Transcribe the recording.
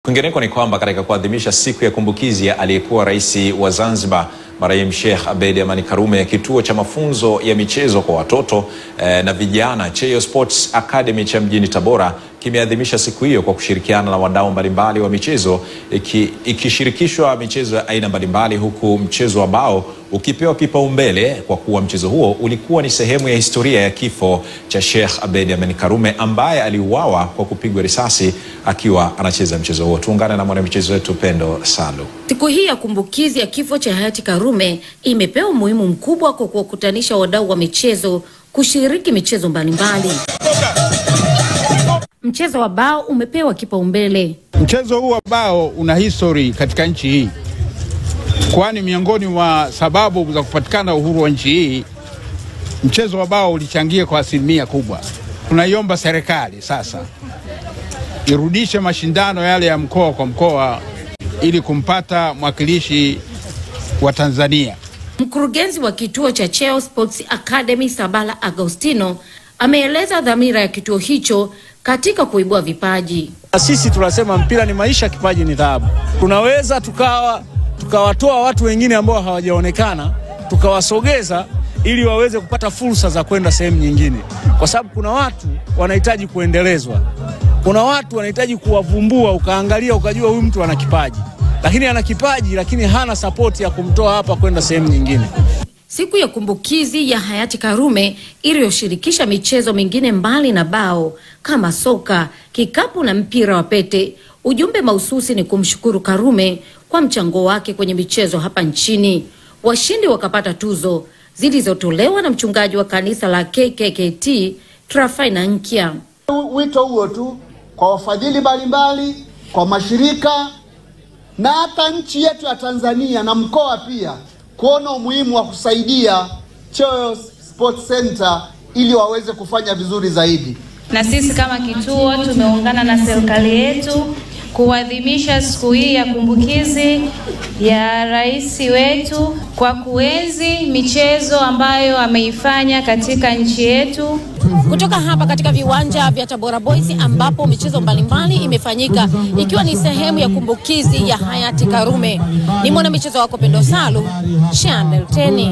Kwingineko ni kwamba katika kuadhimisha siku ya kumbukizi ya aliyekuwa rais wa Zanzibar marehemu Sheikh Abeid Amani Karume, kituo cha mafunzo ya michezo kwa watoto na vijana Cheyo Sports Academy cha mjini Tabora kimeadhimisha siku hiyo kwa kushirikiana na wadau mbalimbali wa michezo, ikishirikishwa michezo ya aina mbalimbali, huku mchezo wa bao ukipewa kipaumbele kwa kuwa mchezo huo ulikuwa ni sehemu ya historia ya kifo cha Sheikh Abeid Amani Karume ambaye aliuawa kwa kupigwa risasi akiwa anacheza mchezo huo. Tuungane na mwanamichezo wetu Pendo Salu. Siku hii ya kumbukizi ya kifo cha hayati Karume imepewa umuhimu mkubwa kwa kuwakutanisha wadau wa michezo kushiriki michezo mbalimbali. Mchezo wa bao umepewa kipaumbele. Mchezo huu wa bao una history katika nchi hii, kwani miongoni mwa sababu za kupatikana uhuru wa nchi hii mchezo wa bao ulichangia kwa asilimia kubwa. Tunaiomba serikali sasa irudishe mashindano yale ya mkoa kwa mkoa ili kumpata mwakilishi wa Tanzania. Mkurugenzi wa kituo cha Cheyo Sports Academy Sabala Agostino ameeleza dhamira ya kituo hicho katika kuibua vipaji. Sisi tunasema mpira ni maisha, kipaji ni dhahabu. Tunaweza tukawatoa watu wengine ambao hawajaonekana, tukawasogeza ili waweze kupata fursa za kwenda sehemu nyingine. Kwa sababu kuna watu wanahitaji kuendelezwa. Kuna watu wanahitaji kuwavumbua, ukaangalia ukajua huyu mtu ana kipaji. Lakini ana kipaji lakini hana support ya kumtoa hapa kwenda sehemu nyingine. Siku ya kumbukizi ya hayati Karume iliyoshirikisha michezo mingine mbali na bao kama soka, kikapu na mpira wa pete. Ujumbe mahususi ni kumshukuru Karume kwa mchango wake kwenye michezo hapa nchini. Washindi wakapata tuzo zilizotolewa na mchungaji wa kanisa la KKKT Trafina Nkia. Wito huo tu kwa wafadhili mbalimbali, kwa mashirika na hata nchi yetu ya Tanzania na mkoa pia, kuona umuhimu wa kusaidia Cheyo Sports Center ili waweze kufanya vizuri zaidi. Na sisi kama kituo tumeungana na serikali yetu kuadhimisha siku hii ya kumbukizi ya rais wetu kwa kuenzi michezo ambayo ameifanya katika nchi yetu. Kutoka hapa katika viwanja vya Tabora Boys ambapo michezo mbalimbali imefanyika ikiwa ni sehemu ya kumbukizi ya hayati Karume. Ni mwana michezo wako Pendo Salu, Channel 10.